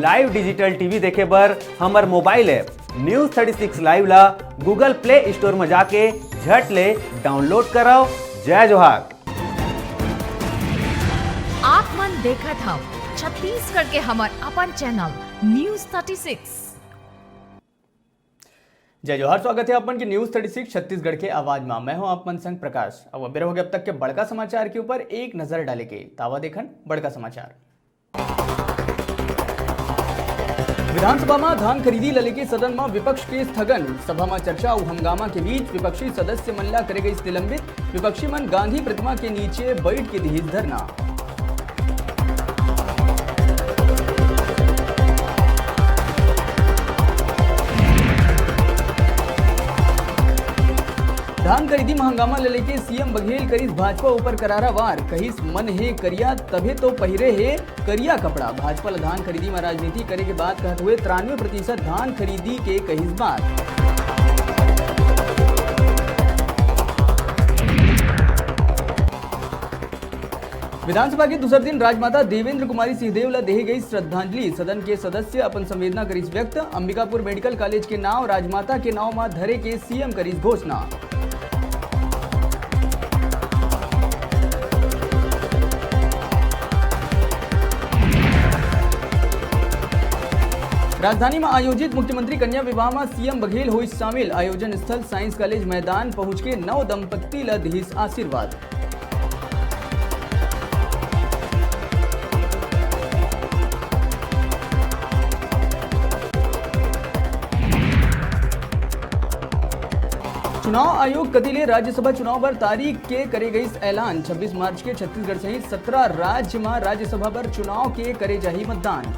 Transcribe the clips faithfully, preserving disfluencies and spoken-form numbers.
Live digital T V देखे बर हमर mobile app News thirty six Live ला Google Play Store म जाके झट ले download करव। जय जोहार। आप मन देखत हव छत्तीसगढ़ के हमर अपन channel News thirty six। जय जोहार, स्वागत हे आप मन के News thirty six छत्तीसगढ़ के आवाज मा। मैं हूं आप मन संग प्रकाश। अब बेरा होगे अब तक के बड़का समाचार के ऊपर एक नजर डाले के। त आवा देखन बड़का समाचार। विधानसभा मा धान खरीदी ल लेके सदन मा विपक्ष के स्थगन। सभा मा चर्चा अउ हंगामा के बीच विपक्षी सदस्य मन ला करे गइस निलंबित। विपक्षी मन गांधी प्रतिमा के नीचे बइठ के दिहिस धरना। धान खरीदी म हंगामा ल लेके C M बघेल करिस भाजपा ऊपर करारा वार, कहिस मन हे करिया तभे तो पहिरे हे करिया कपड़ा। भाजपा ल धान खरीदी म राजनीति करे के बात कहत हुए तिरानवे प्रतिशत धान खरीदी के कहिस बात। विधानसभा के दूसर दिन राजमाता देवेंद्र कुमारी सिंहदेव ला देहे गई श्रद्धांजलि। सदन के सदस्य अपन संवेदना करिस व्यक्त। अंबिकापुर मेडिकल कॉलेज के नाव राजमाता के नाव मा धरे के C M करिस घोषणा। राजधानी मा आयोजित मुख्यमंत्री कन्या विवाह मा C M बघेल होइस शामिल। आयोजन स्थल साइंस कॉलेज मैदान पहुंच के नव दंपत्ति ला दिहिस आशीर्वाद। चुनाव आयोग कति ले राज्यसभा चुनाव बर तारीख के करे गइस ऐलान। छब्बीस मार्च के छत्तीसगढ़ सहित सत्रह राज्य म राज्यसभा बर चुनाव के करे जाही मतदान।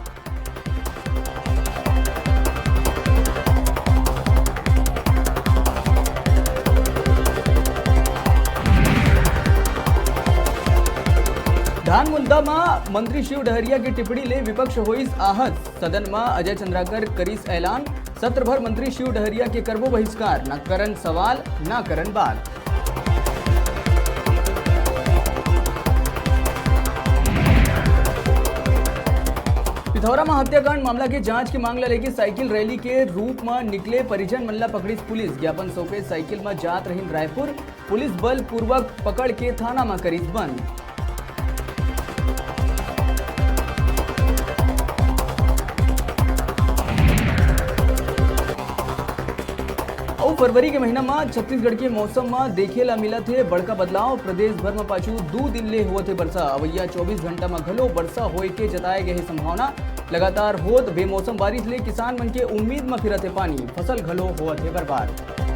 धान मुद्दा म मंत्री शिव डहरिया के टिप्पणी ले विपक्ष होइस आहत। सदन म अजय चंद्राकर करिस ऐलान, सत्र भर मंत्री शिव डहरिया के करबो बहिष्कार, न करन सवाल, न करन बात। पिथौरा म हत्याकांड मामला के जांच के मांग ला लेके साइकिल रैली के रूप म निकले परिजन मन ला पकड़िस पुलिस। ज्ञापन सौंपे साइकिल म जात रहिन रायपुर। पुलिस बल पूर्वक पकड़ के थाना म करिस बंद। अउ फरवरी के महीना म छत्तीसगढ़ के मौसम म देखे ला मिलत हे बड़का बदलाव। प्रदेश भर म पाछू दू दिन ले होवत हे बरसा। अवइया चौबीस घंटा म घलो बरसा होए के जताए गए हे संभावना। लगातार होत बेमौसम बारिश ले किसान मन के उम्मीद म फिरत हे पानी, फसल घलो होवत हे बर्बाद।